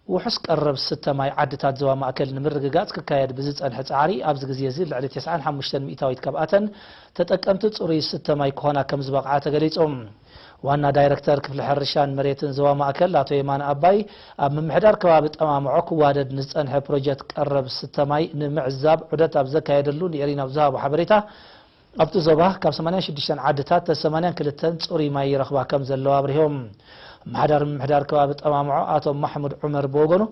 ውሑስ ቀረብ ስተ ማይ ዓድታት ዞባ ማእከል ንምርግጋጽ ክካየድ ብዝጸንሐ ጻዕሪ፣ ኣብዚ ግዜ እዚ ልዕሊ ተስዓን ሓሙሽተን ሚእታዊት ካብኣተን ተጠቀምቲ ጽሩይ ስተ ማይ ክኾና ከም ዝበቕዓ ተገሊጹ። ዋና ዳይረክተር ክፍሊ ሕርሻን መሬትን ዞባ ማእከል ኣቶ የማነ ኣባይ፣ ኣብ ምምሕዳር ከባቢ ጠማምዖ ክዋደድ ንዝጸንሐ ፕሮጀክት ቀረብ ስተ ማይ ንምዕዛብ ዑደት ኣብ ዘካየደሉ ንኤሪና ኣብ ዝሃቦ ሓበሬታ፣ ኣብቲ ዞባ ካብ ሰማንያን ሽዱሽተን ዓድታት ሰማንያን ክልተን ጽሩይ ማይ ይረኽባ ከም ዘለዋ ኣብሪሆም። ኣመሓዳሪ ምምሕዳር ከባቢ ጠማምዖ ኣቶ ማሕሙድ ዑመር ብወገኑ፣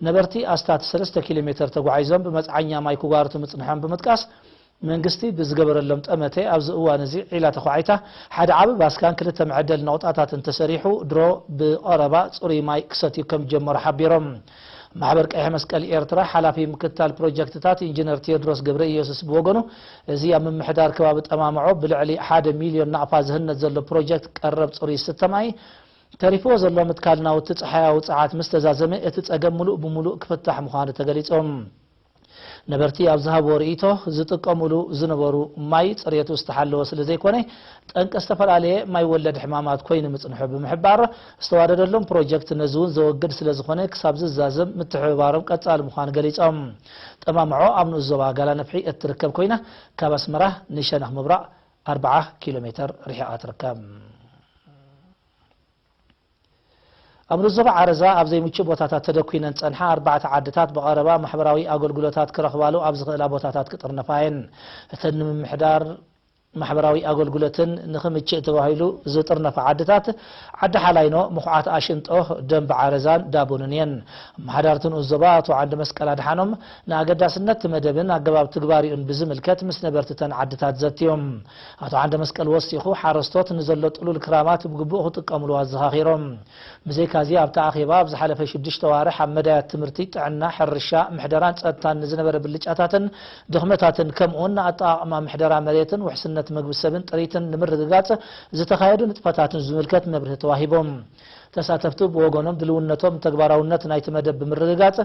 ነበርቲ ኣስታት ሰለስተ ኪሎ ሜተር ተጓዒዞም ብመጽዓኛ ማይ ክጓርቱ ምጽንሖም ብምጥቃስ፣ መንግስቲ ብዝገበረሎም ጠመተ ኣብዚ እዋን እዚ ዒላ ተዃዒታ ሓደ ዓቢ ባስካን ክልተ መዐደሊ ነቑጣታትን ተሰሪሑ ድሮ ብቐረባ ጽሩይ ማይ ክሰትዩ ከም ዝጀመሩ ሓቢሮም። ማሕበር ቀይሕ መስቀል ኤርትራ ሓላፊ ምክትታል ፕሮጀክትታት ኢንጂነር ቴዎድሮስ ገብረ ኢየሱስ ብወገኑ፣ እዚ ኣብ ምምሕዳር ከባቢ ጠማምዖ ብልዕሊ ሓደ ሚልዮን ናቕፋ ዝህነጽ ዘሎ ፕሮጀክት ቀረብ ጽሩይ ስተ ማይ፣ ተሪፍዎ ዘሎ ምትካል ናውቲ ጸሓያዊ ጸዓት ምስ ተዛዘመ፣ እቲ ጸገም ምሉእ ብምሉእ ክፍታሕ ምዃኑ ተገሊጾም። ነበርቲ ኣብ ዝሃብዎ ርእይቶ፣ ዝጥቀሙሉ ዝነበሩ ማይ ጽሬቱ ዝተሓለወ ስለ ዘይኮነ፣ ጠንቂ ዝተፈላለየ ማይ ወለድ ሕማማት ኮይኑ ምጽንሑ ብምሕባር፣ ዝተዋደደሎም ፕሮጀክት ነዚ እውን ዘወግድ ስለ ዝኾነ፣ ክሳብ ዝዛዘም ምትሕብባሮም ቀጻሊ ምዃኑ ገሊጾም። ጠማምዖ ኣብ ንኡስ ዞባ ጋላ ነፍሒ እትርከብ ኮይና፣ ካብ ኣስመራ ንሸነኽ ምብራቕ ኣርብዓ ኪሎ ሜተር ርሒቓ ትርከብ። ኣብ ንኡስ ዞባ ዓረዛ ኣብ ዘይምቹእ ቦታታት ተደኲነን ዝጸንሓ ኣርባዕተ ዓድታት ብቐረባ ማሕበራዊ ኣገልግሎታት ክረኽባሉ ኣብ ዝኽእላ ቦታታት ክጥርነፋ እየን። እተን ንምምሕዳር ማሕበራዊ ኣገልግሎትን ንኽምችእ ተባሂሉ ዝጥርነፋ ዓድታት፣ ዓዲ ሓላይኖ፣ ምኹዓት ኣሽንጦ፣ ደንበ ዓረዛን ዳቦንን እየን። ኣመሓዳሪ እቲ ንኡስ ዞባ ኣቶ ዓንደ መስቀል ኣድሓኖም፣ ንኣገዳስነት እቲ መደብን ኣገባብ ትግባሪኡን ብዝምልከት ምስ ነበርቲ እተን ዓድታት ዘትዮም። ኣቶ ዓንደ መስቀል ወሲኹ፣ ሓረስቶት ንዘሎ ጥሉል ክራማት ብግቡእ ክጥቀምሉ ኣዘኻኺሮም። ብዘይካዚ ኣብቲ ኣኼባ ኣብ ዝሓለፈ ሽዱሽተ ኣዋርሕ ኣብ መዳያት ትምህርቲ፣ ጥዕና፣ ሕርሻ፣ ምሕደራን ጸጥታን ንዝነበረ ብልጫታትን ድኽመታትን ከምኡውን ንኣጠቓቕማ ምሕደራ መሬትን ውሕስነት መግቢ ሰብን ጥሪትን ንምርግጋጽ ዝተኻየዱ ንጥፈታትን ዝምልከት መብርሂ ተዋሂቦም። ተሳተፍቲ ብወገኖም ድልውነቶም ተግባራውነት ናይቲ መደብ ብምርግጋጽ፣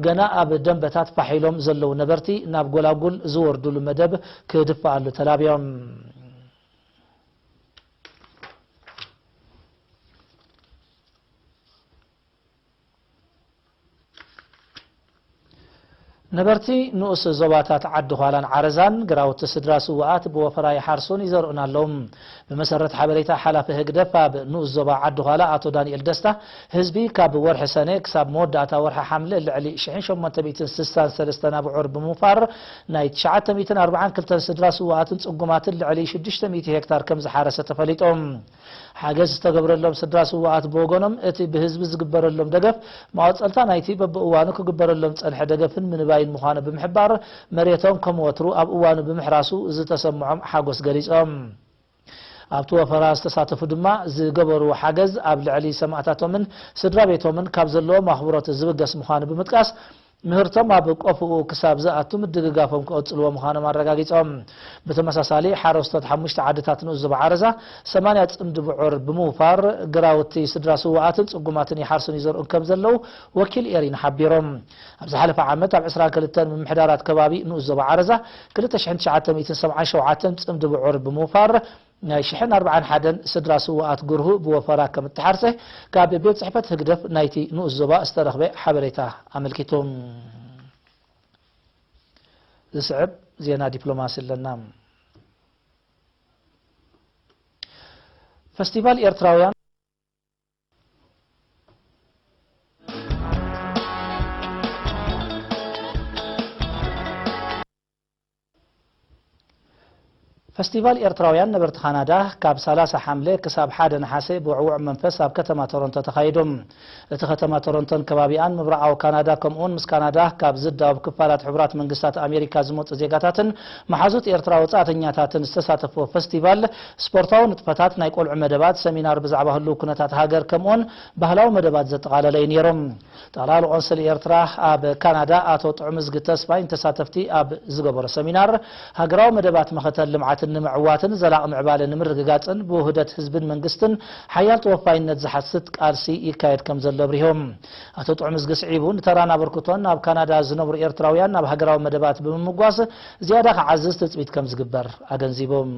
ገና ኣብ ደንበታት ፋሕ ኢሎም ዘለዉ ነበርቲ ናብ ጎላጉል ዝወርዱሉ መደብ ክድፍኣሉ ተላብዮም። ነበርቲ ንኡስ ዞባታት ዓዲ ዃላን ዓረዛን ግራውቲ ስድራ ስውኣት ብወፈራ ይሓርሱን ይዘርኡን ኣለዉ። ብመሰረት ሓበሬታ ሓላፊ ህግደፍ ኣብ ንኡስ ዞባ ዓዲ ዃላ ኣቶ ዳንኤል ደስታ፣ ህዝቢ ካብ ወርሒ ሰነ ክሳብ መወዳእታ ወርሒ ሓምለ ልዕሊ ሽሕን ሸሞንተ ሚእትን ስሳን ሰለስተን ኣብዑር ብምውፋር፣ ናይ ትሽዓተ ሚእትን ኣርባዓን ክልተን ስድራ ስውኣትን ጽጉማትን ልዕሊ ሽዱሽተ ሚእቲ ሄክታር ከም ዝሓረሰ ተፈሊጡ። ሓገዝ ዝተገብረሎም ስድራ ስውኣት ብወገኖም፣ እቲ ብህዝቢ ዝግበረሎም ደገፍ መቐጸልታ ናይቲ በብእዋኑ ክግበረሎም ዝጸንሐ ደገፍን ምንባይን ምዃኑ ብምሕባር፣ መሬቶም ከም ወትሩ ኣብ እዋኑ ብምሕራሱ ዝተሰምዖም ሓጎስ ገሊጾም። ኣብቲ ወፈራ ዝተሳተፉ ድማ፣ ዝገበርዎ ሓገዝ ኣብ ልዕሊ ሰማእታቶምን ስድራ ቤቶምን ካብ ዘለዎም ኣኽብሮት ዝብገስ ምዃኑ ብምጥቃስ፣ ምህርቶም ኣብ ቆፎኡ ክሳብ ዝኣቱ ምድግጋፎም ክቕጽልዎ ምዃኖም ኣረጋጊጾም። ብተመሳሳሊ፣ ሓረስቶት ሓሙሽተ ዓድታት ንኡስ ዞባ ዓረዛ ሰማንያ ጽምዲ ብዑር ብምውፋር፣ ግራውቲ ስድራ ስውኣትን ጽጉማትን ይሓርሱን ይዘርኡን ከም ዘለዉ ወኪል ኤሪና ሓቢሮም። ኣብ ዝሓለፈ ዓመት ኣብ ዕስራን ክልተን ምምሕዳራት ከባቢ ንኡስ ዞባ ዓረዛ ክልተ ሽሕን ትሽዓተ ሚእትን ሰብዓን ሸውዓተን ጽምዲ ብዑር ብምውፋር፣ ናይ ሽሕን ኣርባዓን ሓደን ስድራ ስውኣት ግርሁ ብወፈራ ከም እተሓርሰ ካብ ቤት ጽሕፈት ህግደፍ ናይቲ ንኡስ ዞባ ዝተረኽበ ሓበሬታ ኣመልኪቱ። ዝስዕብ ዜና ዲፕሎማሲ ኣለና። ፈስቲቫል ኤርትራውያን ፈስቲቫል ኤርትራውያን ነበርቲ ካናዳ ካብ ሰላሳ ሓምለ ክሳብ ሓደ ነሓሰ ብውዕዉዕ መንፈስ ኣብ ከተማ ቶሮንቶ ተኻይዱ። እቲ ከተማ ቶሮንቶን ከባቢኣን ምብራቓዊ ካናዳ ከምኡውን ምስ ካናዳ ካብ ዝዳወብ ክፋላት ሕቡራት መንግስታት ኣሜሪካ ዝመጹ ዜጋታትን መሓዙት ኤርትራ ወጻእተኛታትን ዝተሳተፍዎ ፈስቲቫል ስፖርታዊ ንጥፈታት፣ ናይ ቆልዑ መደባት፣ ሰሚናር ብዛዕባ ህልው ኩነታት ሃገር ከምኡውን ባህላዊ መደባት ዘጠቓለለ እዩ ነይሩ። ጠቕላሊ ቆንስል ኤርትራ ኣብ ካናዳ ኣቶ ጥዑምዝጊ ተስፋይ ንተሳተፍቲ ኣብ ዝገበሮ ሰሚናር፣ ሃገራዊ መደባት መኸተል ልምዓትን ንምዕዋትን ዘላቒ ምዕባለ ንምርግጋጽን ብውህደት ህዝብን መንግስትን ሓያል ተወፋይነት ዝሓትት ቃልሲ ይካየድ ከም ዘሎ ኣብሪሆም። ኣቶ ጥዑምዝጊ ስዒቡ ንተራን ኣበርክቶን ኣብ ካናዳ ዝነብሩ ኤርትራውያን ናብ ሃገራዊ መደባት ብምምጓስ ዝያዳ ክዓዝዝ ትጽቢት ከም ዝግበር ኣገንዚቦም።